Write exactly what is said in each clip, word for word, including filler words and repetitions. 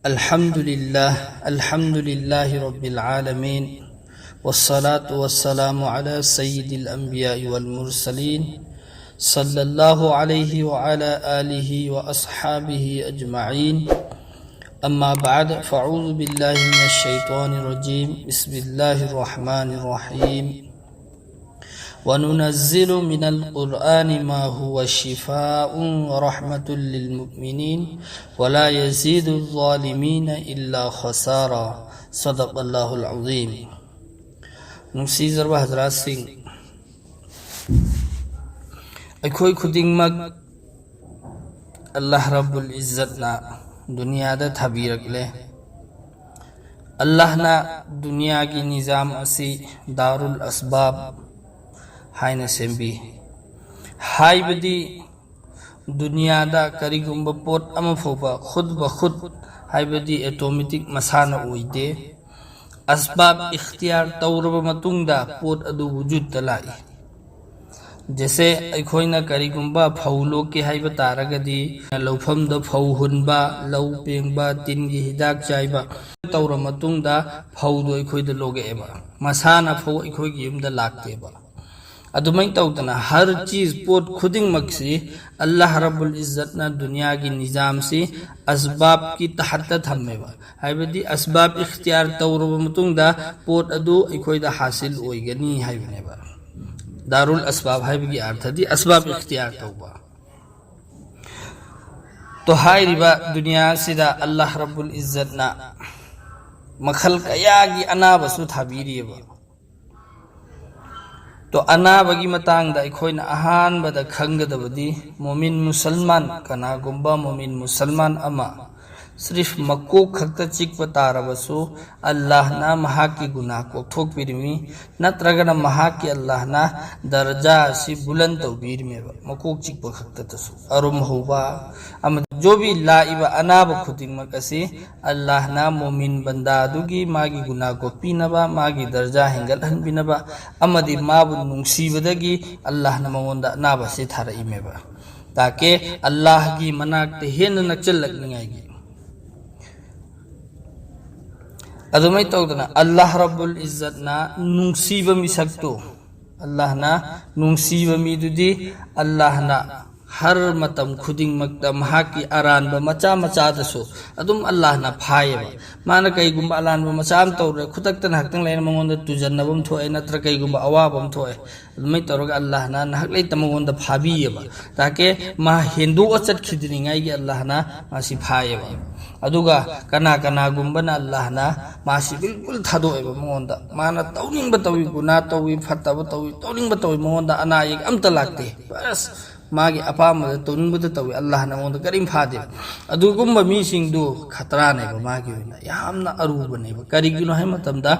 الحمد لله، الحمد لله رب العالمين، والصلاة والسلام على سيد الأنبياء والمرسلين، صلى الله عليه وعلى آله وأصحابه أجمعين. أما بعد، فأعوذ بالله من الشيطان الرجيم. بسم الله الرحمن الرحيم. وننزل من القرآن ما هو شفاء ورحمة للمؤمنين ولا يزيد الظالمين إلا خسارا. صدق الله العظيم. ꯅꯨꯡꯁꯤꯖꯔꯕ ꯍꯖꯔꯥꯠꯁꯤꯡ, ꯑꯩꯈꯣꯏ ꯈꯨꯗꯤꯡꯃꯛ ꯑꯜꯂꯥꯍ ꯔꯕꯨꯜ ꯏꯖꯠꯅ ꯗꯨꯅꯤꯌꯥꯗ ꯊꯥꯕꯤꯔꯛꯂꯦ꯫ ꯑꯜꯂꯥꯍꯅ ꯗꯨꯅꯤꯌꯥꯒꯤ ꯅꯤꯖꯥꯝ ꯑꯁꯤ ꯗꯥꯔꯨꯜ ꯑꯁꯕꯥꯕ ꯍꯥꯏꯅ ꯁꯦꯝꯕꯤ꯫ ꯍꯥꯏꯕꯗꯤ ꯗꯨꯅꯤꯌꯥꯗ ꯀꯔꯤꯒꯨꯝꯕ ꯄꯣꯠ ꯑꯃ ꯐꯥꯎꯕ ꯈꯨꯗ ꯕ ꯈꯨꯗ, ꯍꯥꯏꯕꯗꯤ ꯑꯦꯇꯣꯃꯦꯇꯤꯛ ꯃꯁꯥꯅ ꯑꯣꯏꯗꯦ꯫ ꯑꯁꯕꯥꯕ ꯏꯈꯇꯤꯌꯥꯔ ꯇꯧꯔꯕ ꯃꯇꯨꯡꯗ ꯄꯣꯠ ꯑꯗꯨ ꯋꯨꯖꯨꯗꯇ ꯂꯥꯛꯏ꯫ ꯖꯦꯁꯦ, ꯑꯩꯈꯣꯏꯅ ꯀꯔꯤꯒꯨꯝꯕ ꯐꯧ ꯂꯣꯛꯀꯦ ꯍꯥꯏꯕ ꯇꯥꯔꯒꯗꯤ, ꯂꯧꯐꯝꯗ ꯐꯧ ꯍꯨꯟꯕ, ꯂꯧ ꯄꯦꯡꯕ, ꯇꯤꯟꯒꯤ ꯍꯤꯗꯥꯛ ꯆꯥꯏꯕ ꯇꯧꯔ ꯃꯇꯨꯡꯗ ꯐꯧꯗꯨ ꯑꯩꯈꯣꯏꯗ ꯂꯣꯛꯑꯦꯕ꯫ ꯃꯁꯥꯅ ꯐꯧ ꯑꯩꯈꯣꯏꯒꯤ ꯌꯨꯝꯗ ꯂꯥꯛꯇꯦꯕ꯫ ꯑꯗꯨꯃꯥꯏꯅ ꯇꯧꯗꯅ ꯍꯔ ꯆꯤꯖ, ꯄꯣꯠ ꯈꯨꯗꯤꯡꯃꯛꯁꯤ ꯑꯜꯂꯥꯍ ꯔꯕꯨꯜ ꯏꯖꯠꯅ ꯗꯨꯅꯤꯌꯥꯒꯤ ꯅꯤꯖꯥꯝꯁꯤ ꯑꯁꯕꯥꯕꯀꯤ ꯇꯍꯠꯇ ꯊꯝꯃꯦꯕ꯫ ꯍꯥꯏꯕꯗꯤ ꯑꯁꯕꯥꯕ ꯏꯈꯇꯤꯌꯥꯔ ꯇꯧꯔꯕ ꯃꯇꯨꯡꯗ ꯄꯣꯠ ꯑꯗꯨ ꯑꯩꯈꯣꯏꯗ ꯍꯥꯁꯤꯜ ꯑꯣꯏꯒꯅꯤ ꯍꯥꯏꯕꯅꯦꯕ꯫ ꯗꯥꯔꯨꯜ ꯑꯁꯕꯥꯕ ꯍꯥꯏꯕꯒꯤ ꯑꯔꯊꯗꯤ ꯑꯁꯕꯥꯕ ꯏꯈꯇꯤꯌꯥꯔ ꯇꯧꯕ꯫ ꯇꯣ, ꯍꯥꯏꯔꯤꯕ ꯗꯨꯅꯤꯌꯥꯁꯤꯗ ꯑꯜꯂꯥꯍ ꯔꯕꯨꯜ ꯏꯖꯠꯅ ꯃꯈꯜ ꯀꯌꯥꯒꯤ ꯑꯅꯥꯕꯁꯨ ꯊꯥꯕꯤꯔꯤꯑꯕ꯫ ꯇꯣ, ꯑꯅꯥꯕꯒꯤ ꯃꯇꯥꯡꯗ ꯑꯩꯈꯣꯏꯅ ꯑꯍꯥꯟꯕꯗ ꯈꯪꯒꯗꯕꯗꯤ, ꯃꯣꯃꯤꯟ ꯃꯨꯁꯜꯃꯥꯟ, ꯀꯅꯥꯒꯨꯝꯕ ꯃꯣꯃꯤꯟ ꯃꯨꯁꯜꯃꯥꯟ ꯑꯃ ꯁ꯭ꯔꯤꯐ ꯃꯀꯣꯛ ꯈꯛꯇ ꯆꯤꯛꯄ ꯇꯥꯔꯕꯁꯨ, ꯑꯜꯂꯥꯍꯅ ꯃꯍꯥꯛꯀꯤ ꯒꯨꯅꯥꯍ ꯀꯣꯛꯊꯣꯛꯄꯤꯔꯝꯃꯤ, ꯅꯠꯇ꯭ꯔꯒꯅ ꯃꯍꯥꯛꯀꯤ ꯑꯜꯂꯥꯍꯅ ꯗꯔꯖꯥ ꯑꯁꯤ ꯕꯨꯂꯟ ꯇꯧꯕꯤꯔꯝꯃꯦꯕ, ꯃꯀꯣꯛ ꯆꯤꯛꯄ ꯈꯛꯇꯗꯁꯨ꯫ ꯑꯔꯨꯝ ꯍꯧꯕ ꯑꯃꯗꯤ ꯖꯣꯕꯤ ꯂꯥꯛꯏꯕ ꯑꯅꯥꯕ ꯈꯨꯗꯤꯡꯃꯛ ꯑꯁꯤ ꯑꯜꯂꯥꯍꯅ ꯃꯣꯃꯤꯟ ꯕꯟꯗꯥ ꯑꯗꯨꯒꯤ ꯃꯥꯒꯤ ꯒꯨꯅꯥꯍ ꯀꯣꯛꯄꯤꯅꯕ, ꯃꯥꯒꯤ ꯗꯔꯖꯥ ꯍꯦꯟꯒꯠꯍꯟꯕꯤꯅꯕ ꯑꯃꯗꯤ ꯃꯥꯕꯨ ꯅꯨꯡꯁꯤꯕꯗꯒꯤ ꯑꯜꯂꯥꯍꯅ ꯃꯉꯣꯟꯗ ꯑꯅꯥꯕ ꯑꯁꯤ ꯊꯥꯔꯛꯏꯃꯦꯕ, ꯇꯥꯀꯦ ꯑꯜꯂꯥꯍꯒꯤ ꯃꯅꯥꯛꯇ ꯍꯦꯟꯅ ꯅꯛꯆꯜꯂꯛꯅꯤꯡꯉꯥꯏꯒꯤ꯫ ꯑꯗꯨꯃꯥꯏꯅ ꯇꯧꯗꯅ ꯑꯜꯂꯥꯍ ꯔꯕꯨꯜ ꯏꯖꯠꯅ ꯅꯨꯡꯁꯤꯕ ꯃꯤꯁꯛꯇꯨ, ꯑꯜꯂꯥꯍꯅ ꯅꯨꯡꯁꯤꯕ ꯃꯤꯗꯨꯗꯤ ꯑꯜꯂꯥꯍꯅ ꯍꯔ ꯃꯇꯝ ꯈꯨꯗꯤꯡꯃꯛꯇ ꯃꯍꯥꯛꯀꯤ ꯑꯔꯥꯟꯕ ꯃꯆꯥ ꯃꯆꯥꯗꯁꯨ ꯑꯗꯨꯝ ꯑꯜꯂꯥꯍꯅ ꯐꯥꯏꯌꯦꯕ꯫ ꯃꯥꯅ ꯀꯩꯒꯨꯝꯕ ꯑꯔꯥꯟꯕ ꯃꯆꯥ ꯑꯃ ꯇꯧꯔꯦ, ꯈꯨꯗꯛꯇ ꯉꯥꯏꯍꯥꯛꯇꯪ ꯂꯩꯅ ꯃꯉꯣꯟꯗ ꯇꯨꯖꯟꯅꯕ ꯑꯃ ꯊꯣꯛꯑꯦ, ꯅꯠꯇ꯭ꯔ ꯀꯩꯒꯨꯝꯕ ꯑꯋꯥꯕ ꯑꯃ ꯊꯣꯛꯑꯦ, ꯑꯗꯨꯃꯥꯏꯅ ꯇꯧꯔꯒ ꯑꯜꯂꯥꯍꯅ ꯉꯥꯏꯍꯥꯛ ꯂꯩꯇ ꯃꯉꯣꯟꯗ ꯐꯥꯕꯤꯌꯦꯕ꯫ ꯇꯥꯀꯦ ꯃꯥ ꯍꯦꯟꯗꯣꯛꯑ ꯆꯠꯈꯤꯗ꯭ꯔꯤꯉꯩꯒꯤ ꯑꯜꯂꯥꯍꯅ ꯃꯥꯁꯤ ꯐꯥꯏꯌꯦꯕ꯫ ꯑꯗꯨꯒ ꯀꯅꯥ ꯀꯅꯥꯒꯨꯝꯕꯅ ꯑꯜꯂꯥꯍꯅ ꯃꯥꯁꯤ ꯕꯤꯜꯀꯨꯜ ꯊꯥꯗꯣꯛꯑꯦꯕ ꯃꯉꯣꯟꯗ꯫ ꯃꯥꯅ ꯇꯧꯅꯤꯡꯕ ꯇꯧꯏ, ꯒꯨꯅꯥ ꯇꯧꯏ, ꯐꯠꯇꯕ ꯇꯧꯏ, ꯇꯧꯅꯤꯡꯕ ꯇꯧꯏ, ꯃꯉꯣꯟꯗ ꯑꯅꯥ ꯑꯌꯦꯛ ꯑꯝꯇ ꯂꯥꯛꯇꯦ꯫ ꯕꯁ ꯃꯥꯒꯤ ꯑꯄꯥꯝꯕꯗ ꯇꯧꯅꯤꯡꯕꯗ ꯇꯧꯏ, ꯑꯜꯂꯥꯍꯅ ꯃꯉꯣꯟꯗ ꯀꯔꯤꯝ ꯐꯥꯗꯦ꯫ ꯑꯗꯨꯒꯨꯝꯕ ꯃꯤꯁꯤꯡꯗꯨ ꯈꯇꯔꯥꯅꯦꯕ, ꯃꯥꯒꯤ ꯑꯣꯏꯅ ꯌꯥꯝꯅ ꯑꯔꯨꯕꯅꯦꯕ꯫ ꯀꯔꯤꯒꯤꯅꯣ ꯍꯥꯏꯕ ꯃꯇꯝꯗ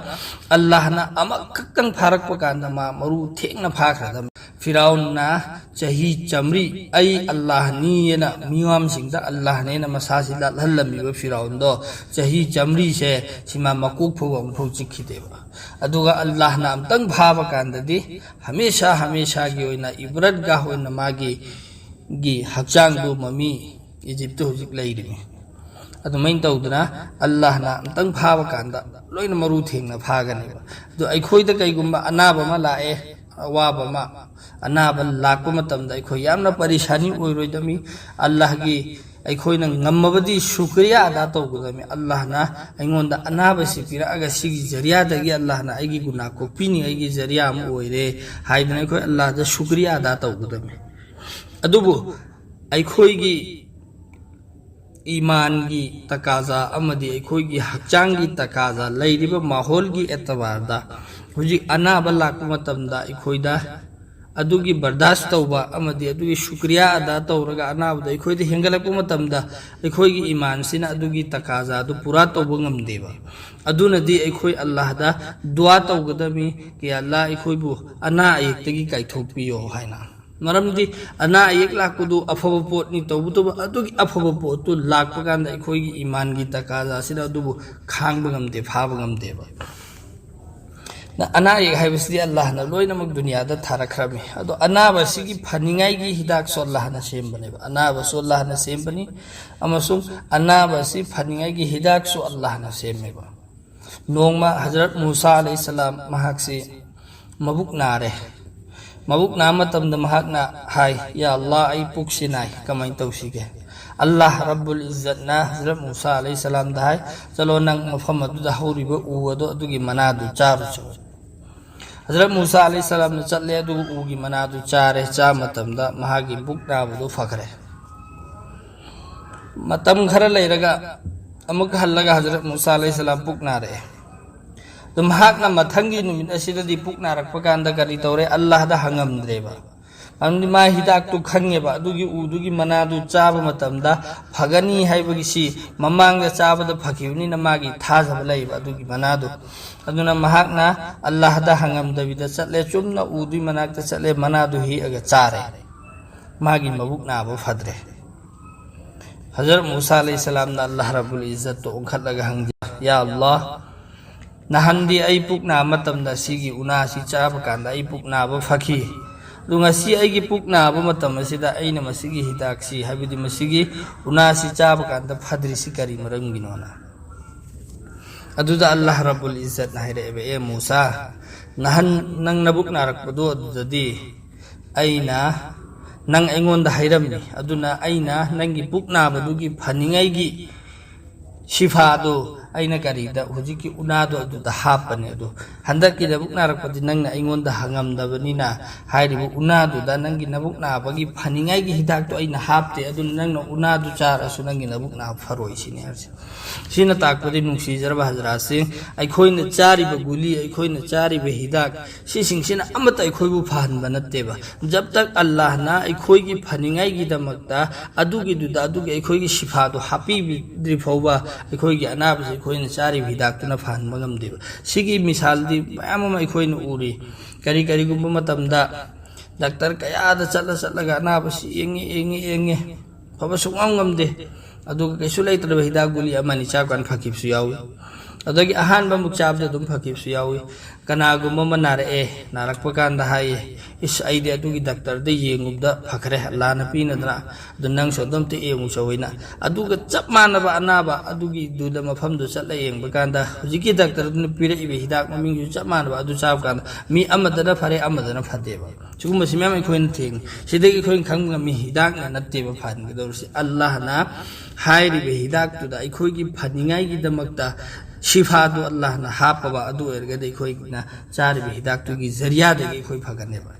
ꯑꯜꯂꯥꯍꯅ ꯑꯃꯈꯛꯇꯪ ꯐꯥꯔꯛꯄ ꯀꯥꯟꯗ ꯃꯥ ꯃꯔꯨ ꯊꯦꯡꯅ ꯐꯥꯈ꯭ꯔꯗꯕꯅꯤ꯫ ꯐꯤꯔꯥꯎꯟꯅ ꯆꯍꯤ ꯆꯥꯃꯔꯤ ꯑꯩ ꯑꯜꯂꯥꯍꯅꯤꯅ ꯃꯤꯌꯥꯝꯁꯤꯡꯗ ꯑꯜꯂꯥꯍꯅꯦꯅ ꯃꯁꯥꯁꯤ ꯂꯥꯠꯍꯜꯂꯝꯃꯤꯕ ꯐꯤꯔꯥꯎꯟꯗꯣ ꯆꯍꯤ ꯆꯥꯃꯔꯤꯁꯦ ꯁꯤꯃꯥ ꯃꯀꯣꯛ ꯐꯥꯎꯕ ꯑꯃꯨꯛꯐꯥꯎ ꯆꯤꯛꯈꯤꯗꯦꯕ꯫ ꯑꯗꯨꯒ ꯑꯜꯂꯥꯍꯅ ꯑꯃꯨꯛꯇꯪ ꯐꯥꯕ ꯀꯥꯟꯗꯗꯤ ꯍꯃꯦꯁꯥ ꯍꯃꯦꯁꯥꯒꯤ ꯑꯣꯏꯅ ꯏꯕ꯭ꯔꯠꯒꯥꯍ ꯑꯣꯏꯅ ꯃꯥꯒꯤ ꯒꯤ ꯍꯛꯆꯥꯡꯗꯨ ꯃꯃꯤ ꯏꯖꯤꯞꯇ ꯍꯧꯖꯤꯛ ꯂꯩꯔꯤꯕꯅꯤ꯫ ꯑꯗꯨꯃꯥꯏꯅ ꯇꯧꯗꯅ ꯑꯜꯂꯥꯍꯅ ꯑꯃꯨꯛꯇꯪ ꯐꯥꯕ ꯀꯥꯟꯗ ꯂꯣꯏꯅ ꯃꯔꯨ ꯊꯦꯡꯅ ꯐꯥꯒꯅꯦꯕ꯫ ꯑꯗꯨ ꯑꯩꯈꯣꯏꯗ ꯀꯩꯒꯨꯝꯕ ꯑꯅꯥꯕ ꯑꯃ ꯂꯥꯛꯑꯦ, ꯑꯋꯥꯕ ꯑꯃ, ꯑꯅꯥꯕ ꯂꯥꯛꯄ ꯃꯇꯝꯗ ꯑꯩꯈꯣꯏ ꯌꯥꯝꯅ ꯄꯔꯤꯁꯥꯅꯤ ꯑꯣꯏꯔꯣꯏꯗꯕꯅꯤ꯫ ꯑꯜꯂꯥꯍꯒꯤ ꯑꯩꯈꯣꯏꯅ ꯉꯝꯃꯕꯗꯤ ꯁꯨꯀ꯭ꯔꯤꯌꯥ ꯑꯗꯥ ꯇꯧꯒꯗꯕꯅꯤ꯫ ꯑꯜꯂꯥꯍꯅ ꯑꯩꯉꯣꯟꯗ ꯑꯅꯥꯕꯁꯤ ꯄꯤꯔꯛꯑꯒ ꯁꯤꯒꯤ ꯖꯔꯤꯌꯥꯗꯒꯤ ꯑꯜꯂꯥꯍꯅ ꯑꯩꯒꯤ ꯒꯨꯅꯥ ꯀꯣꯛꯄꯤꯅꯤꯡꯉꯥꯏꯒꯤ ꯖꯔꯤꯌꯥ ꯑꯃ ꯑꯣꯏꯔꯦ ꯍꯥꯏꯗꯅ ꯑꯩꯈꯣꯏ ꯑꯜꯂꯥꯍꯗ ꯁꯨꯀ꯭ꯔꯤꯌꯥ ꯑꯗꯥ ꯇꯧꯒꯗꯕꯅꯤ꯫ ꯑꯗꯨꯕꯨ ꯑꯩꯈꯣꯏꯒꯤ ꯏꯃꯥꯟꯒꯤ ꯇꯀꯥꯖꯥ ꯑꯃꯗꯤ ꯑꯩꯈꯣꯏꯒꯤ ꯍꯛꯆꯥꯡꯒꯤ ꯇꯀꯥꯖꯥ ꯂꯩꯔꯤꯕ ꯃꯥꯍꯣꯜꯒꯤ ꯑꯦꯇꯕꯥꯔꯗ ꯍꯧꯖꯤꯛ ꯑꯅꯥꯕ ꯂꯥꯛꯄ ꯃꯇꯝꯗ ꯑꯩꯈꯣꯏꯗ ꯑꯗꯨꯒꯤ ꯕꯔꯗꯥꯁ ꯇꯧꯕ ꯑꯃꯗꯤ ꯑꯗꯨꯒꯤ ꯁꯨꯀ꯭ꯔꯤꯌꯥ ꯑꯗꯥ ꯇꯧꯔꯒ ꯑꯅꯥꯕꯗꯣ ꯑꯩꯈꯣꯏꯗ ꯍꯦꯟꯒꯠꯂꯛꯄ ꯃꯇꯝꯗ ꯑꯩꯈꯣꯏꯒꯤ ꯏꯃꯥꯟꯁꯤꯅ ꯑꯗꯨꯒꯤ ꯇꯀꯥꯖꯥꯗꯨ ꯄꯨꯔꯥ ꯇꯧꯕ ꯉꯝꯗꯦꯕ꯫ ꯑꯗꯨꯅꯗꯤ ꯑꯩꯈꯣꯏ ꯑꯜꯂꯥꯍꯗ ꯗꯨꯋꯥ ꯇꯧꯒꯗꯕꯅꯤ, "ꯀꯦ ꯑꯜꯂꯥꯍ, ꯑꯩꯈꯣꯏꯕꯨ ꯑꯅꯥ ꯑꯌꯦꯛꯇꯒꯤ ꯀꯥꯏꯊꯣꯛꯄꯤꯌꯣ" ꯍꯥꯏꯅ꯫ ꯃꯔꯝꯗꯤ ꯑꯅꯥ ꯑꯌꯦꯛ ꯂꯥꯛꯄꯗꯨ ꯑꯐꯕ ꯄꯣꯠꯅꯤ, ꯇꯧꯕꯇꯕꯨ ꯑꯗꯨꯒꯤ ꯑꯐꯕ ꯄꯣꯠꯇꯨ ꯂꯥꯛꯄ ꯀꯥꯟꯗ ꯑꯩꯈꯣꯏꯒꯤ ꯏꯃꯥꯟꯒꯤ ꯇꯀꯥꯖꯥꯁꯤꯅ ꯑꯗꯨꯕꯨ ꯈꯥꯡꯕ ꯉꯝꯗꯦ, ꯐꯥꯕ ꯉꯝꯗꯦꯕ꯫ ꯅ-, ꯑꯅꯥ ꯑꯌꯦꯛ ꯍꯥꯏꯕꯁꯤꯗꯤ ꯑꯜꯂꯥꯍꯅ ꯂꯣꯏꯅꯃꯛ ꯗꯨꯅꯤꯌꯥꯗ ꯊꯥꯔꯛꯈ꯭ꯔꯕꯅꯤ꯫ ꯑꯗꯣ ꯑꯅꯥꯕꯁꯤꯒꯤ ꯐꯅꯤꯡꯉꯥꯏꯒꯤ ꯍꯤꯗꯥꯛꯁꯨ ꯑꯜꯂꯥꯍꯅ ꯁꯦꯝꯕꯅꯦꯕ꯫ ꯑꯅꯥꯕꯁꯨ ꯑꯜꯂꯥꯍꯅ ꯁꯦꯝꯕꯅꯤ, ꯑꯃꯁꯨꯡ ꯑꯅꯥꯕꯁꯤ ꯐꯅꯤꯡꯉꯥꯏꯒꯤ ꯍꯤꯗꯥꯛꯁꯨ ꯑꯜꯂꯥꯍꯅ ꯁꯦꯝꯃꯦꯕ꯫ ꯅꯣꯡꯃ ꯍꯖꯔꯠ ꯃꯨꯁꯥ ꯑꯂꯩꯍꯤꯁꯁꯂꯥꯝ ꯃꯍꯥꯛꯁꯤ ꯃꯕꯨꯛ ꯅꯥꯔꯦ꯫ ꯃꯕꯨꯛ ꯅꯥꯕ ꯃꯇꯝꯗ ꯃꯍꯥꯛꯅ ꯍꯥꯏ, "ꯌꯥ ꯑꯜꯂꯥꯍ, ꯑꯩ ꯄꯨꯛꯁꯤ ꯅꯥꯏ, ꯀꯃꯥꯏꯅ ꯇꯧꯁꯤꯒꯦ?" ꯑꯜꯂꯥꯍ ꯔꯕꯨꯜ ꯏꯖꯠꯅ ꯍꯖꯔꯠ ꯃꯨꯁꯥ ꯑꯂꯩꯍꯤꯁꯁꯂꯥꯝꯗ ꯍꯥꯏ, "ꯆꯠꯂꯣ, ꯅꯪ ꯃꯐꯝ ꯑꯗꯨꯗ ꯍꯧꯔꯤꯕ ꯎ ꯑꯗꯣ, ꯑꯗꯨꯒꯤ ꯃꯅꯥꯗꯨ ꯆꯥꯔꯨꯆꯣ꯫" ꯍꯖꯔꯠ ꯃꯨꯁꯥ ꯑꯂꯩꯍꯤꯁꯁꯂꯥꯝꯅ ꯆꯠꯂꯦ, ꯑꯗꯨꯒ ꯎꯒꯤ ꯃꯅꯥꯗꯨ ꯆꯥꯔꯦ꯫ ꯆꯥꯕ ꯃꯇꯝꯗ ꯃꯍꯥꯛꯀꯤ ꯄꯨꯛ ꯅꯥꯕꯗꯨ ꯐꯈ꯭ꯔꯦ꯫ ꯃꯇꯝ ꯈꯔ ꯂꯩꯔꯒ ꯑꯃꯨꯛ ꯍꯜꯂꯒ ꯍꯖꯔꯠ ꯃꯨꯁꯥ ꯑꯂꯩꯍꯤꯁꯁꯂꯥꯝ ꯄꯨꯛ ꯅꯥꯔꯛꯑꯦ꯫ ꯑꯗꯨ ꯃꯍꯥꯛꯅ ꯃꯊꯪꯒꯤ ꯅꯨꯃꯤꯠ ꯑꯁꯤꯗꯗꯤ ꯄꯨꯛ ꯅꯥꯔꯛꯄ ꯀꯥꯟꯗ ꯀꯔꯤ ꯇꯧꯔꯦ? ꯑꯜꯂꯥꯍꯗ ꯍꯪꯉꯝꯗ꯭ꯔꯦꯕ꯫ ꯃꯔꯝꯗꯤ ꯃꯥ ꯍꯤꯗꯥꯛꯇꯨ ꯈꯪꯉꯦꯕ, ꯑꯗꯨꯒꯤ ꯎꯗꯨꯒꯤ ꯃꯅꯥꯗꯨ ꯆꯥꯕ ꯃꯇꯝꯗ ꯐꯒꯅꯤ ꯍꯥꯏꯕꯒꯤꯁꯤ ꯃꯃꯥꯡꯗ ꯆꯥꯕꯗ ꯐꯈꯤꯕꯅꯤꯅ ꯃꯥꯒꯤ ꯊꯥꯖꯕ ꯂꯩꯌꯦꯕ ꯑꯗꯨꯒꯤ ꯃꯅꯥꯗꯨ꯫ ꯑꯗꯨꯅ ꯃꯍꯥꯛꯅ ꯑꯜꯂꯥꯍꯗ ꯍꯪꯉꯝꯗꯕꯤꯗ ꯆꯠꯂꯦ, ꯆꯨꯝꯅ ꯎꯗꯨꯒꯤ ꯃꯅꯥꯛꯇ ꯆꯠꯂꯦ, ꯃꯅꯥꯗꯨ ꯍꯦꯛꯑꯒ ꯆꯥꯔꯦ꯫ ꯃꯥꯒꯤ ꯃꯕꯨꯛ ꯅꯥꯕ ꯐꯗ꯭ꯔꯦ꯫ ꯍꯖꯔꯠ ꯃꯨꯁꯥ ꯑꯂꯩꯍꯤꯁꯁꯂꯥꯝꯅ ꯑꯜꯂꯥꯍ ꯔꯕꯨꯜ ꯏꯖꯠꯇꯨ ꯑꯣꯟꯈꯠꯂꯒ ꯍꯪꯖ, "ꯌꯥ ꯑꯜꯂꯥꯍ, ꯅꯍꯥꯟꯗꯤ ꯑꯩ ꯄꯨꯛ ꯅꯥꯕ ꯃꯇꯝꯗ ꯁꯤꯒꯤ ꯎꯅꯥꯁꯤ ꯆꯥꯕ ꯀꯥꯟꯗ ꯑꯩ ꯄꯨꯛ ꯅꯥꯕ ꯐꯈꯤ꯫ ꯑꯗꯨ ꯉꯁꯤ ꯑꯩꯒꯤ ꯄꯨꯛ ꯅꯥꯕ ꯃꯇꯝ ꯑꯁꯤꯗ ꯑꯩꯅ ꯃꯁꯤꯒꯤ ꯍꯤꯗꯥꯛꯁꯤ, ꯍꯥꯏꯕꯗꯤ ꯃꯁꯤꯒꯤ ꯎꯅꯥꯁꯤ ꯆꯥꯕ ꯀꯥꯟꯗ ꯐꯗ꯭ꯔꯤꯁꯤ ꯀꯔꯤ ꯃꯔꯝꯒꯤꯅꯣꯅ?" ꯑꯗꯨꯗ ꯑꯜꯂꯥꯍ ꯔꯕꯨꯜ ꯏꯖꯠꯅ ꯍꯥꯏꯔꯛꯑꯦꯕ, "ꯑꯦ ꯃꯨꯁꯥ, ꯅꯍꯥꯟ ꯅꯪ ꯅꯕꯨꯛ ꯅꯥꯔꯛꯄꯗꯣ ꯑꯗꯨꯗꯗꯤ ꯑꯩꯅ, ꯅꯪ ꯑꯩꯉꯣꯟꯗ ꯍꯥꯏꯔꯝꯃꯤ, ꯑꯗꯨꯅ ꯑꯩꯅ ꯅꯪꯒꯤ ꯄꯨꯛ ꯅꯥꯕꯗꯨꯒꯤ ꯐꯅꯤꯡꯉꯥꯏꯒꯤ ꯁꯤꯐꯥꯗꯨ ꯑꯩꯅ ꯀꯔꯤꯗ, ꯍꯧꯖꯤꯛꯀꯤ ꯎꯅꯥꯗꯣ ꯑꯗꯨꯗ ꯍꯥꯞꯄꯅꯤ꯫ ꯑꯗꯨ ꯍꯟꯗꯛꯀꯤ ꯅꯕꯨꯛ ꯅꯥꯔꯛꯄꯗꯤ ꯅꯪꯅ ꯑꯩꯉꯣꯟꯗ ꯍꯪꯉꯝꯗꯕꯅꯤꯅ, ꯍꯥꯏꯔꯤꯕ ꯎꯅꯥꯗꯨꯗ ꯅꯪꯒꯤ ꯅꯕꯨꯛ ꯅꯥꯕꯒꯤ ꯐꯅꯤꯡꯉꯥꯏꯒꯤ ꯍꯤꯗꯥꯛꯇꯣ ꯑꯩꯅ ꯍꯥꯞꯇꯦ, ꯑꯗꯨꯅ ꯅꯪꯅ ꯎꯅꯥꯗꯨ ꯆꯥꯔꯁꯨ ꯅꯪꯒꯤ ꯅꯕꯨꯛ ꯅꯥꯕ ꯐꯔꯣꯏ" ꯁꯤꯅꯤ ꯍꯥꯏꯔꯤꯁꯦ꯫ ꯁꯤꯅ ꯇꯥꯛꯄꯗꯤ, ꯅꯨꯡꯁꯤꯖꯔꯕ ꯍꯖꯔꯥꯠꯁꯤꯡ, ꯑꯩꯈꯣꯏꯅ ꯆꯥꯔꯤꯕ ꯒꯨꯂꯤ, ꯑꯩꯈꯣꯏꯅ ꯆꯥꯔꯤꯕ ꯍꯤꯗꯥꯛ, ꯁꯤꯁꯤꯡꯁꯤꯅ ꯑꯃꯠꯇ ꯑꯩꯈꯣꯏꯕꯨ ꯐꯍꯟꯕ ꯅꯠꯇꯦꯕ꯫ ꯖꯕ ꯇꯛ ꯑꯜꯂꯥꯍꯅ ꯑꯩꯈꯣꯏꯒꯤ ꯐꯅꯤꯡꯉꯥꯏꯒꯤꯗꯃꯛꯇ ꯑꯗꯨꯒꯤꯗꯨꯗ ꯑꯗꯨꯒꯤ ꯑꯩꯈꯣꯏꯒꯤ ꯁꯤꯐꯥꯗꯨ ꯍꯥꯞꯄꯤꯗ꯭ꯔꯤ ꯐꯥꯎꯕ, ꯑꯩꯈꯣꯏꯒꯤ ꯑꯅꯥꯕꯁꯤ ꯑꯩꯈꯣꯏꯅ ꯆꯥꯔꯤꯕ ꯍꯤꯗꯥꯛꯇꯨꯅ ꯐꯍꯟꯕ ꯉꯝꯗꯦꯕ꯫ ꯁꯤꯒꯤ ꯃꯤꯁꯥꯜꯗꯤ ꯃꯌꯥꯝ ꯑꯃ ꯑꯩꯈꯣꯏꯅ ꯎꯔꯤ꯫ ꯀꯔꯤ ꯀꯔꯤꯒꯨꯝꯕ ꯃꯇꯝꯗ ꯗꯥꯛꯇꯔ ꯀꯌꯥꯗ ꯆꯠꯂ ꯆꯠꯂꯒ ꯑꯅꯥꯕꯁꯤ ꯌꯦꯡꯉꯤ, ꯌꯦꯡꯉꯤ, ꯌꯦꯡꯉꯤ, ꯐꯕ ꯁꯨꯡꯉꯝ ꯉꯝꯗꯦ꯫ ꯑꯗꯨꯒ ꯀꯩꯁꯨ ꯂꯩꯇ꯭ꯔꯕ ꯍꯤꯗꯥꯛ ꯒꯨꯂꯤ ꯑꯃꯅꯤ ꯆꯥꯕ ꯀꯥꯟꯗ ꯐꯈꯤꯕꯁꯨ ꯌꯥꯎꯏ꯫ ꯑꯗꯒꯤ ꯑꯍꯥꯟꯕ ꯑꯃꯨꯛ ꯆꯥꯕꯗ ꯑꯗꯨꯝ ꯐꯈꯤꯕꯁꯨ ꯌꯥꯎꯏ꯫ ꯀꯅꯥꯒꯨꯝꯕ ꯑꯃ ꯅꯥꯔꯛꯑꯦ, ꯅꯥꯔꯛꯄ ꯀꯥꯟꯗ ꯍꯥꯏꯌꯦ, "ꯏꯁ, ꯑꯩꯗꯤ ꯑꯗꯨꯒꯤ ꯗꯥꯛꯇꯔꯗ ꯌꯦꯡꯉꯨꯕꯗ ꯐꯈ꯭ꯔꯦ, ꯑꯜꯂꯥꯅ ꯄꯤꯅꯗꯅ, ꯑꯗꯨ ꯅꯪꯁꯨ ꯑꯗꯨꯝꯇ ꯌꯦꯡꯉꯨ ꯆꯧꯋꯤꯅ"꯫ ꯑꯗꯨꯒ ꯆꯞ ꯃꯥꯟꯅꯕ ꯑꯅꯥꯕ ꯑꯗꯨꯒꯤꯗꯨꯗ ꯃꯐꯝꯗꯨ ꯆꯠꯂ ꯌꯦꯡꯕ ꯀꯥꯟꯗ ꯍꯧꯖꯤꯛꯀꯤ ꯗꯥꯛꯇꯔꯗꯨꯅ ꯄꯤꯔꯛꯏꯕ ꯍꯤꯗꯥꯛ ꯃꯃꯤꯡꯁꯨ ꯆꯞ ꯃꯥꯟꯅꯕ ꯑꯗꯨ ꯆꯥꯕ ꯀꯥꯟꯗ ꯃꯤ ꯑꯃꯗꯅ ꯐꯔꯦ, ꯑꯃꯗꯅ ꯐꯗꯦꯕ꯫ ꯁꯤꯒꯨꯝꯕꯁꯤ ꯃꯌꯥꯝ ꯑꯩꯈꯣꯏꯅ ꯊꯦꯡꯅꯩ꯫ ꯁꯤꯗꯒꯤ ꯑꯩꯈꯣꯏꯅ ꯈꯪꯕ ꯉꯝꯃꯤ, ꯍꯤꯗꯥꯛꯅ ꯅꯠꯇꯦꯕ ꯐꯍꯟꯒꯗꯧꯔꯤꯁꯤ, ꯑꯜꯂꯥꯍꯅ ꯍꯥꯏꯔꯤꯕ ꯍꯤꯗꯥꯛꯇꯨꯗ ꯑꯩꯈꯣꯏꯒꯤ ꯐꯅꯤꯡꯉꯥꯏꯒꯤꯗꯃꯛꯇ ꯁꯤꯐꯥꯗꯨ ꯑꯜꯂꯥꯍꯅ ꯍꯥꯞꯄꯕ ꯑꯗꯨ ꯑꯣꯏꯔꯒꯗꯤ ꯑꯩꯈꯣꯏꯅ ꯆꯥꯔꯤꯕ ꯍꯤꯗꯥꯛꯇꯨꯒꯤ ꯖꯔꯤꯌꯥꯗꯒꯤ ꯑꯩꯈꯣꯏ ꯐꯒꯅꯦꯕ꯫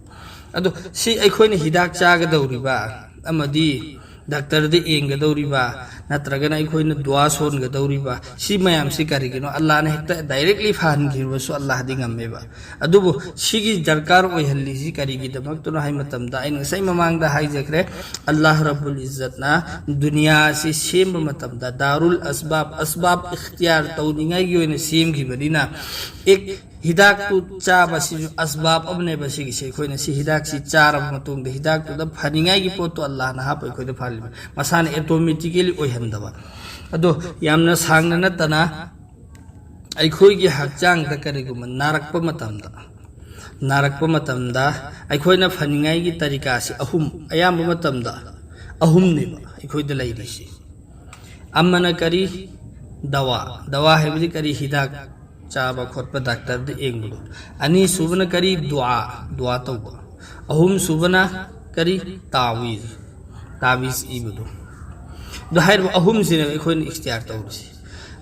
ꯑꯗꯣ ꯁꯤ ꯑꯩꯈꯣꯏꯅ ꯍꯤꯗꯥꯛ ꯆꯥꯒꯗꯧꯔꯤꯕ ꯑꯃꯗꯤ ꯗꯥꯛꯇꯔꯗ ꯌꯦꯡꯒꯗꯧꯔꯤꯕ, ꯅꯠꯇ꯭ꯔꯒꯅ ꯑꯩꯈꯣꯏꯅ ꯗꯨꯋꯥ ꯁꯣꯟꯒꯗꯧꯔꯤꯕ, ꯁꯤ ꯃꯌꯥꯝꯁꯤ ꯀꯔꯤꯒꯤꯅꯣ? ꯑꯜꯂꯥꯍꯅ ꯍꯦꯛꯇ directly ꯐꯍꯟꯈꯤꯕꯁꯨ ꯑꯜꯂꯥꯍꯗꯤ ꯉꯝꯃꯦꯕ꯫ ꯑꯗꯨꯕꯨ ꯁꯤꯒꯤ ꯗꯔꯀꯥꯔ ꯑꯣꯏꯍꯜꯂꯤꯁꯤ ꯀꯔꯤꯒꯤꯗꯃꯛꯇꯅꯣ ꯍꯥꯏ ꯃꯇꯝꯗ, ꯑꯩꯅ ꯉꯁꯥꯏ ꯃꯃꯥꯡꯗ ꯍꯥꯏꯖꯈ꯭ꯔꯦ, ꯑꯜꯂꯥꯍ ꯔꯕꯨꯜ ꯏꯖꯠꯅ ꯗꯨꯅꯤꯌꯥꯁꯤ ꯁꯦꯝꯕ ꯃꯇꯝꯗ ꯗꯥꯔꯨꯜ ꯑꯁꯕꯥꯕ, ꯑꯁꯕꯥꯕ ꯏꯈꯇꯤꯌꯥꯔ ꯇꯧꯅꯤꯡꯉꯥꯏꯒꯤ ꯑꯣꯏꯅ ꯁꯦꯝꯈꯤꯕꯅꯤꯅ, ꯑꯦꯛ ꯍꯤꯗꯥꯛꯇꯨ ꯆꯥꯕꯁꯤꯁꯨ ꯑꯁꯕꯥꯕ ꯑꯃꯅꯦꯕ꯫ ꯁꯤꯒꯤꯁꯦ ꯑꯩꯈꯣꯏꯅ ꯁꯤ ꯍꯤꯗꯥꯛꯁꯤ ꯆꯥꯔꯕ ꯃꯇꯨꯡꯗ ꯍꯤꯗꯥꯛꯇꯨꯗ ꯐꯅꯤꯡꯉꯥꯏꯒꯤ ꯄꯣꯠꯇꯣ ꯑꯜꯂꯥꯍꯅ ꯍꯥꯞꯄ ꯑꯩꯈꯣꯏꯗ ꯐꯍꯜꯂꯤꯕ, ꯃꯁꯥꯅ automatically ꯑꯣꯏꯍꯟꯗꯕ꯫ ꯑꯗꯣ ꯌꯥꯝꯅ ꯁꯥꯡꯅ ꯅꯠꯇꯅ ꯑꯩꯈꯣꯏꯒꯤ ꯍꯛꯆꯥꯡꯗ ꯀꯔꯤꯒꯨꯝꯕ ꯅꯥꯔꯛꯄ ꯃꯇꯝꯗ, ꯅꯥꯔꯛꯄ ꯃꯇꯝꯗ ꯑꯩꯈꯣꯏꯅ ꯐꯅꯤꯡꯉꯥꯏꯒꯤ ꯇꯔꯤꯀꯥꯁꯤ ꯑꯍꯨꯝ, ꯑꯌꯥꯝꯕ ꯃꯇꯝꯗ ꯑꯍꯨꯝꯅꯦꯕ ꯑꯩꯈꯣꯏꯗ ꯂꯩꯔꯤꯁꯤ꯫ ꯑꯃꯅ ꯀꯔꯤ? ꯗꯋꯥ꯫ ꯗꯋꯥ ꯍꯥꯏꯕꯗꯤ ꯀꯔꯤ? ꯍꯤꯗꯥꯛ ꯆꯥꯕ ꯈꯣꯠꯄ, ꯗꯥꯛꯇꯔꯗ ꯌꯦꯡꯕꯗꯣ꯫ ꯑꯅꯤꯁꯨꯕꯅ ꯀꯔꯤ? ꯗꯨꯋꯥ, ꯗꯨꯋꯥ ꯇꯧꯕ꯫ ꯑꯍꯨꯝꯁꯨꯕꯅ ꯀꯔꯤ? ꯇꯥꯋꯤꯖ, ꯇꯥꯕꯤꯖ ꯏꯕꯗꯣ꯫ ꯑꯗꯣ ꯍꯥꯏꯔꯤꯕ ꯑꯍꯨꯝꯁꯤꯅꯦꯕ ꯑꯩꯈꯣꯏꯅ ꯏꯈꯇꯤꯌꯥꯔ ꯇꯧꯔꯤꯁꯤ꯫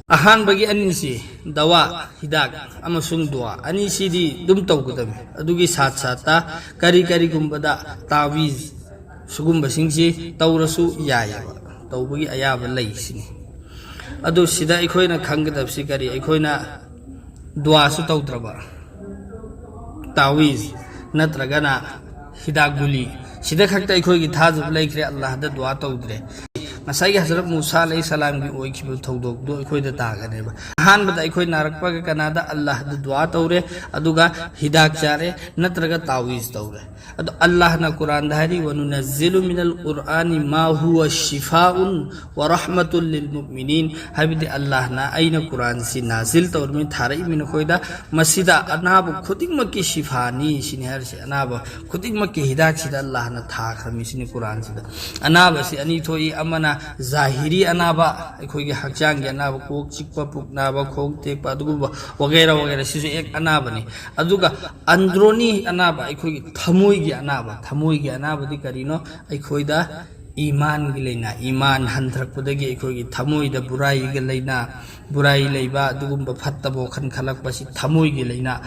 ꯑꯍꯥꯟꯕꯒꯤ ꯑꯅꯤꯁꯤ, ꯗꯋꯥ, ꯍꯤꯗꯥꯛ, ꯑꯃꯁꯨꯡ ꯗꯨꯋꯥ, ꯑꯅꯤꯁꯤꯗꯤ ꯑꯗꯨꯝ ꯇꯧꯒꯗꯕꯅꯤ꯫ ꯑꯗꯨꯒꯤ ꯁꯥꯠ ꯁꯥꯠꯇ ꯀꯔꯤ ꯀꯔꯤꯒꯨꯝꯕꯗ ꯇꯥꯋꯤꯖ ꯁꯤꯒꯨꯝꯕꯁꯤꯡꯁꯤ ꯇꯧꯔꯁꯨ ꯌꯥꯏꯑꯕ, ꯇꯧꯕꯒꯤ ꯑꯌꯥꯕ ꯂꯩ ꯁꯤꯅꯤ꯫ ꯑꯗꯨ ꯁꯤꯗ ꯑꯩꯈꯣꯏꯅ ꯈꯪꯒꯗꯕꯁꯤ ꯀꯔꯤ? ꯑꯩꯈꯣꯏꯅ ꯗꯨꯋꯥꯁꯨ ꯇꯧꯗ꯭ꯔꯕ, ꯇꯥꯋꯤꯖ ꯅꯠꯇ꯭ꯔꯒꯅ ꯍꯤꯗꯥꯛ ꯒꯨꯂꯤ, ꯁꯤꯗ ꯈꯛꯇ ꯑꯩꯈꯣꯏꯒꯤ ꯊꯥꯖꯕ ꯂꯩꯈ꯭ꯔꯦ, ꯑꯜꯂꯥꯍꯗ ꯗꯨꯋꯥ ꯇꯧꯗ꯭ꯔꯦ꯫ ꯉꯁꯥꯏꯒꯤ ꯍꯖꯔꯠ ꯃꯨꯁꯥ ꯑꯂꯩꯍꯤ ꯁꯂꯥꯝꯒꯤ ꯑꯣꯏꯈꯤꯕ ꯊꯧꯗꯣꯛꯇꯣ ꯑꯩꯈꯣꯏꯗ ꯇꯥꯒꯅꯦꯕ꯫ ꯑꯍꯥꯟꯕꯗ ꯑꯩꯈꯣꯏ ꯅꯥꯔꯛꯄꯒ ꯀꯅꯥꯗ? ꯑꯜꯂꯥꯍꯗ ꯗꯨꯋꯥ ꯇꯧꯔꯦ, ꯑꯗꯨꯒ ꯍꯤꯗꯥꯛ ꯆꯥꯔꯦ, ꯅꯠꯇ꯭ꯔꯒ ꯇꯥꯋꯤꯖ ꯇꯧꯔꯦ꯫ ꯑꯗꯣ ꯑꯜꯂꯥꯍꯅ ꯀꯨꯔꯥꯟꯗ ꯍꯥꯏꯔꯤ, "وننزل من القرآن ما هو شفاء ورحمة للمؤمنين"꯫ ꯍꯥꯏꯕꯗꯤ ꯑꯜꯂꯥꯍꯅ ꯑꯩꯅ ꯀꯨꯔꯥꯟꯁꯤ ꯅꯥꯖꯤꯜ ꯇꯧꯔꯤꯕꯅꯤ, ꯊꯥꯔꯛꯏꯕꯅꯤ ꯅꯈꯣꯏꯗ, ꯃꯁꯤꯗ ꯑꯅꯥꯕ ꯈꯨꯗꯤꯡꯃꯛꯀꯤ ꯁꯤꯐꯥꯅꯤ ꯁꯤꯅꯤ ꯍꯥꯏꯔꯤꯁꯦ꯫ ꯑꯅꯥꯕ ꯈꯨꯗꯤꯡꯃꯛꯀꯤ ꯍꯤꯗꯥꯛꯁꯤꯗ ꯑꯜꯂꯥꯍꯅ ꯊꯥꯈ꯭ꯔꯃꯤꯁꯤꯅꯤ ꯀꯨꯔꯥꯟꯁꯤꯗ꯫ ꯑꯅꯥꯕꯁꯤ ꯑꯅꯤ ꯊꯣꯛꯏ, ꯑꯃꯅ ꯖꯥꯍꯤꯔꯤ ꯑꯅꯥꯕ, ꯑꯩꯈꯣꯏꯒꯤ ꯍꯛꯆꯥꯡꯒꯤ ꯑꯅꯥꯕ, ꯀꯣꯛ ꯆꯤꯛꯄ, ꯄꯨꯛ ꯅꯥꯕ, ꯈꯣꯡ ꯇꯦꯛꯄ, ꯑꯗꯨꯒꯨꯝꯕ ꯋꯥꯒꯦꯔꯥ ꯋꯥꯒꯦꯔꯥ, ꯁꯤꯁꯨ ꯑꯦꯛ ꯑꯅꯥꯕꯅꯤ꯫ ꯑꯗꯨꯒ ꯑꯟꯗ꯭ꯔꯣꯅꯤ ꯑꯅꯥꯕ, ꯑꯩꯈꯣꯏꯒꯤ ꯊꯃꯣꯏꯒꯤ ꯑꯅꯥꯕ꯫ ꯊꯃꯣꯏꯒꯤ ꯑꯅꯥꯕꯗꯤ ꯀꯔꯤꯅꯣ? ꯑꯩꯈꯣꯏꯗ ꯏꯃꯥꯟꯒꯤ ꯂꯥꯏꯅꯥ, ꯏꯃꯥꯟ ꯍꯟꯊꯔꯛꯄꯗꯒꯤ ꯑꯩꯈꯣꯏꯒꯤ ꯊꯃꯣꯏꯗ ꯕꯨꯔꯥꯏꯒꯤ ꯂꯥꯏꯅꯥ, ꯕꯨꯔꯥꯏ ꯂꯩꯕ, ꯑꯗꯨꯒꯨꯝꯕ ꯐꯠꯇꯕ ꯋꯥꯈꯜ ꯈꯜꯂꯛꯄꯁꯤ ꯊꯃꯣꯏꯒꯤ ꯂꯥꯏꯅꯥ꯫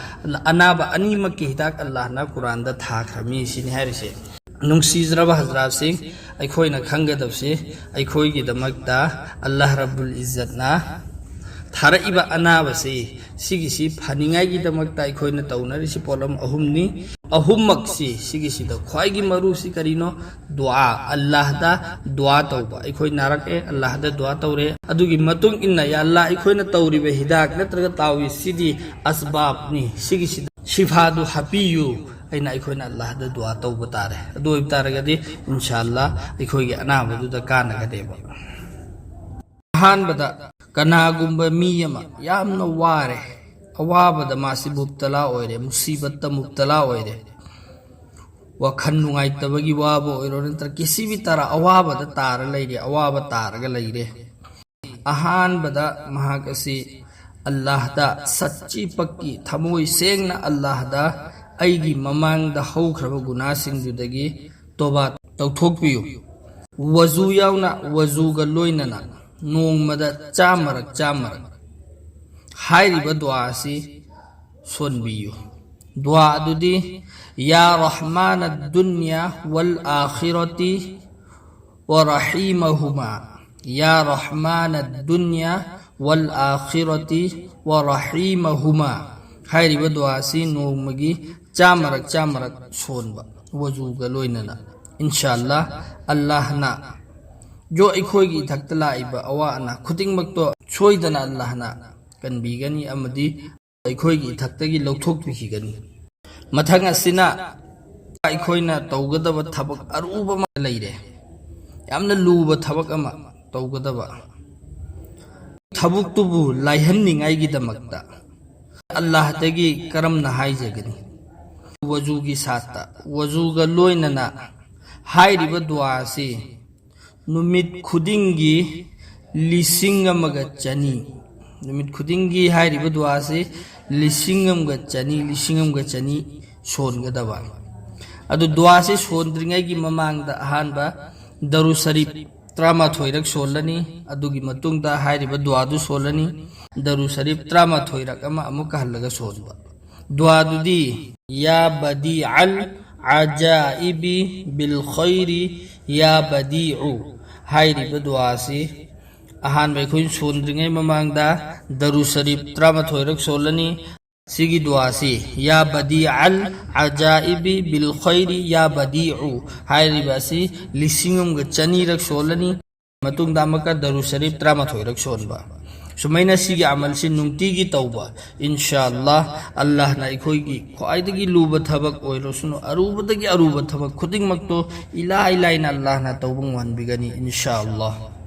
ꯑꯅꯥꯕ ꯑꯅꯤꯃꯛꯀꯤ ꯍꯤꯗꯥꯛ ꯑꯜꯂꯥꯍꯅ ꯀꯨꯔꯥꯟꯗ ꯊꯥꯈ꯭ꯔꯃꯤ ꯁꯤꯅꯤ ꯍꯥꯏꯔꯤꯁꯦ꯫ ꯅꯨꯡꯁꯤꯖꯔꯕ ꯍꯖꯔꯥꯠꯁꯤꯡ, ꯑꯩꯈꯣꯏꯅ ꯈꯪꯒꯗꯕꯁꯤ, ꯑꯩꯈꯣꯏꯒꯤꯗꯃꯛꯇ ꯑꯜꯂꯥꯍ ꯔꯕꯨꯜ ꯏꯖꯠꯅ ꯊꯥꯔꯛꯏꯕ ꯑꯅꯥꯕꯁꯤ, ꯁꯤꯒꯤꯁꯤ ꯐꯅꯤꯡꯉꯥꯏꯒꯤꯗꯃꯛꯇ ꯑꯩꯈꯣꯏꯅ ꯇꯧꯅꯔꯤꯁꯤ ꯄꯣꯠꯂꯝ ꯑꯍꯨꯝꯅꯤ꯫ ꯑꯍꯨꯝꯃꯛꯁꯤ, ꯁꯤꯒꯤꯁꯤꯗ ꯈ꯭ꯋꯥꯏꯒꯤ ꯃꯔꯨꯁꯤ ꯀꯔꯤꯅꯣ? ꯗꯨꯋꯥ, ꯑꯜꯂꯥꯍꯗ ꯗꯨꯋꯥ ꯇꯧꯕ꯫ ꯑꯩꯈꯣꯏ ꯅꯥꯔꯛꯑꯦ, ꯑꯜꯂꯥꯍꯗ ꯗꯨꯋꯥ ꯇꯧꯔꯦ, ꯑꯗꯨꯒꯤ ꯃꯇꯨꯡ ꯏꯟꯅ, "ꯌꯥ ꯑꯜꯂꯥꯍ, ꯑꯩꯈꯣꯏꯅ ꯇꯧꯔꯤꯕ ꯍꯤꯗꯥꯛ ꯅꯠꯇ꯭ꯔꯒ ꯇꯥꯋꯤꯁꯁꯤꯗꯤ ꯑꯁꯕꯥꯕꯅꯤ, ꯁꯤꯒꯤꯁꯤꯗ ꯁꯤꯐꯥꯗꯨ ꯍꯥꯞꯄꯤꯌꯨ" ꯍꯥꯏꯅ ꯑꯩꯈꯣꯏꯅ ꯑꯜꯂꯥꯍꯗ ꯗꯨꯋꯥ ꯇꯧꯕ ꯇꯥꯔꯦ꯫ ꯑꯗꯨ ꯑꯣꯏꯕ ꯇꯥꯔꯒꯗꯤ ꯏꯟꯁꯥ ꯑꯜꯂꯥꯍ ꯑꯩꯈꯣꯏꯒꯤ ꯑꯅꯥꯕꯗꯨꯗ ꯀꯥꯟꯅꯒꯗꯦꯕ꯫ ꯑꯍꯥꯟꯕꯗ, ꯀꯅꯥꯒꯨꯝꯕ ꯃꯤ ꯑꯃ ꯌꯥꯝꯅ ꯋꯥꯔꯦ, ꯑꯋꯥꯕꯗ ꯃꯥꯁꯤ ꯃꯨꯕꯇꯂꯥ ꯑꯣꯏꯔꯦ, ꯃꯨꯁꯤꯕꯠꯇ ꯃꯨꯕꯇꯂꯥ ꯑꯣꯏꯔꯦ, ꯋꯥꯈꯜ ꯅꯨꯡꯉꯥꯏꯇꯕꯒꯤ ꯋꯥꯕ ꯑꯣꯏꯔꯣ, ꯅꯠꯇ꯭ꯔꯒ ꯀꯤꯁꯤ ꯕꯤ ꯇꯔꯥ ꯑꯋꯥꯕꯗ ꯇꯥꯔ ꯂꯩꯔꯦ, ꯑꯋꯥꯕ ꯇꯥꯔꯒ ꯂꯩꯔꯦ꯫ ꯑꯍꯥꯟꯕꯗ ꯃꯍꯥꯛ ꯑꯁꯤ ꯑꯜꯂꯥꯍꯗ ꯁꯠꯆꯤ ꯄꯛꯀꯤ ꯊꯃꯣꯏ ꯁꯦꯡꯅ ꯑꯜꯂꯥꯍꯗ ꯑꯩꯒꯤ ꯃꯃꯥꯡꯗ ꯍꯧꯈ꯭ꯔꯕ ꯒꯨꯅꯥꯁꯤꯡꯗꯨꯗꯒꯤ ꯇꯣꯕꯥ ꯇꯧꯊꯣꯛꯄꯤꯌꯨ꯫ ꯋꯖꯨ ꯌꯥꯎꯅ, ꯋꯖꯨꯒ ꯂꯣꯏꯅꯅ ꯅꯣꯡꯃꯗ ꯆꯥꯝꯃꯔꯛ ꯆꯥꯝꯃꯔꯛ ꯍꯥꯏꯔꯤꯕ ꯗꯨꯋꯥ ꯑꯁꯤ ꯁꯣꯟꯕꯤꯌꯨ꯫ ꯗꯨꯋꯥ ꯑꯗꯨꯗꯤ: "ꯌꯥ ꯔꯍꯃꯥꯟ ꯗꯨꯟꯌꯥ ꯋꯜ ꯑꯥꯈꯤꯔꯇꯤ ꯋ ꯔꯍꯤꯃꯍꯨꯃꯥ, ꯌꯥ ꯔꯍꯃꯥꯟ ꯗꯨꯟꯌꯥ ꯋꯜ ꯑꯥꯈꯤꯔꯇꯤ ꯋ ꯔꯍꯤꯃꯍꯨꯃꯥ" ꯍꯥꯏꯔꯤꯕ ꯗꯨꯋꯥ ꯑꯁꯤ ꯅꯣꯡꯃꯒꯤ ꯆꯥꯝꯃꯔꯛ ꯆꯥꯝꯃꯔꯛ ꯁꯣꯟꯕ, ꯋꯖꯨꯒ ꯂꯣꯏꯅꯅ꯫ ꯏꯟꯁꯥ ꯑꯜꯂꯥꯍ, ꯑꯜꯂꯥꯍꯅ ꯌꯣ ꯑꯩꯈꯣꯏꯒꯤ ꯏꯊꯛꯇ ꯂꯥꯛꯏꯕ ꯑꯋꯥ ꯑꯅꯥ ꯈꯨꯗꯤꯡꯃꯛꯇꯣ ꯁꯣꯏꯗꯅ ꯑꯜꯂꯥꯍꯅ ꯀꯟꯕꯤꯒꯅꯤ ꯑꯃꯗꯤ ꯑꯩꯈꯣꯏꯒꯤ ꯏꯊꯛꯇꯒꯤ ꯂꯧꯊꯣꯛꯄꯤꯈꯤꯒꯅꯤ꯫ ꯃꯊꯪ ꯑꯁꯤꯅ ꯑꯩꯈꯣꯏꯅ ꯇꯧꯒꯗꯕ ꯊꯕꯛ ꯑꯔꯨꯕ ꯑꯃ ꯂꯩꯔꯦ꯫ ꯌꯥꯝꯅ ꯂꯨꯕ ꯊꯕꯛ ꯑꯃ ꯇꯧꯒꯗꯕ꯫ ꯊꯕꯛꯇꯨꯕꯨ ꯂꯥꯏꯍꯟꯅꯤꯡꯉꯥꯏꯒꯤꯗꯃꯛꯇ ꯑꯜꯂꯥꯍꯗꯒꯤ ꯀꯔꯝꯅ ꯍꯥꯏꯖꯒꯅꯤ? ꯋꯖꯨꯒꯤ ꯁꯥꯠꯇ, ꯋꯖꯨꯒ ꯂꯣꯏꯅꯅ ꯍꯥꯏꯔꯤꯕ ꯗꯨꯋꯥ ꯑꯁꯤ ꯅꯨꯃꯤꯠ ꯈꯨꯗꯤꯡꯒꯤ ꯂꯤꯁꯤꯡ ꯑꯃꯒ ꯆꯅꯤ, ꯅꯨꯃꯤꯠ ꯈꯨꯗꯤꯡꯒꯤ ꯍꯥꯏꯔꯤꯕ ꯗꯨꯋꯥ ꯑꯁꯤ ꯂꯤꯁꯤꯡ ꯑꯃꯒ ꯆꯅꯤ, ꯂꯤꯁꯤꯡ ꯑꯃꯒ ꯆꯅꯤ ꯁꯣꯟꯒꯗꯕ꯫ ꯑꯗꯨ ꯗꯨꯋꯥꯁꯤ ꯁꯣꯟꯗ꯭ꯔꯤꯉꯩꯒꯤ ꯃꯃꯥꯡꯗ ꯑꯍꯥꯟꯕ ꯗꯔꯨ ꯁꯔꯤꯐ ꯇꯔꯥꯃꯥꯊꯣꯏꯔꯛ ꯁꯣꯜꯂꯅꯤ꯫ ꯑꯗꯨꯒꯤ ꯃꯇꯨꯡꯗ ꯍꯥꯏꯔꯤꯕ ꯗꯨꯋꯥꯗꯨ ꯁꯣꯜꯂꯅꯤ꯫ ꯗꯔꯨ ꯁꯔꯤꯐ ꯇꯔꯥꯃꯥꯊꯣꯏꯔꯛ ꯑꯃ ꯑꯃꯨꯛꯀ ꯍꯜꯂꯒ ꯁꯣꯟꯕ꯫ ꯗꯨꯋꯥꯗꯨꯗꯤ, "ꯌꯥ ꯕꯗꯤ ꯑꯜ ꯑꯖꯥꯏꯕꯤ ꯕꯤꯜ ꯈꯩꯔꯤ ꯌꯥ ꯕꯗꯤꯎ" ꯍꯥꯏꯔꯤꯕ ꯗꯨꯋꯥꯁꯤ ꯑꯍꯥꯟꯕ ꯑꯩꯈꯣꯏꯅ ꯁꯣꯟꯗ꯭ꯔꯤꯉꯩ ꯃꯃꯥꯡꯗ ꯗꯔꯨ ꯁꯔꯤꯐ ꯇꯔꯥꯃꯥꯊꯣꯏꯔꯛ ꯁꯣꯜꯂꯅꯤ꯫ ꯁꯤꯒꯤ ꯗꯨꯋꯥꯁꯤ, "ꯌꯥ ꯕꯗꯤ ꯑꯜ ꯑꯖꯥꯏꯕꯤ ꯕꯤꯜ ꯈꯩꯔꯤ ꯌꯥ ꯕꯗꯤꯎ" ꯍꯥꯏꯔꯤꯕ ꯑꯁꯤ ꯂꯤꯁꯤꯡ ꯑꯃꯒ ꯆꯅꯤꯔꯛ ꯁꯣꯜꯂꯅꯤ꯫ ꯃꯇꯨꯡꯗ ꯑꯃꯨꯛꯀ ꯗꯔꯨ ꯁꯔꯤꯐ ꯇꯔꯥꯃꯥꯊꯣꯏꯔꯛ ꯁꯣꯟꯕ꯫ ꯁꯨꯃꯥꯏꯅ ꯁꯤꯒꯤ ꯑꯃꯜꯁꯤ ꯅꯨꯡꯇꯤꯒꯤ ꯇꯧꯕ, ꯏꯟꯁꯥ ꯑꯜꯂꯥꯍ, ꯑꯜꯂꯥꯍꯅ ꯑꯩꯈꯣꯏꯒꯤ ꯈ꯭ꯋꯥꯏꯗꯒꯤ ꯂꯨꯕ ꯊꯕꯛ ꯑꯣꯏꯔꯁꯅꯨ, ꯑꯔꯨꯕꯗꯒꯤ ꯑꯔꯨꯕ ꯊꯕꯛ ꯈꯨꯗꯤꯡꯃꯛꯇꯣ ꯏꯂꯥꯏ ꯂꯥꯏꯅ ꯑꯜꯂꯥꯍꯅ ꯇꯧꯕ ꯉꯝꯍꯟꯕꯤꯒꯅꯤ, ꯏꯟꯁꯥ ꯑꯜꯂꯥꯍ꯫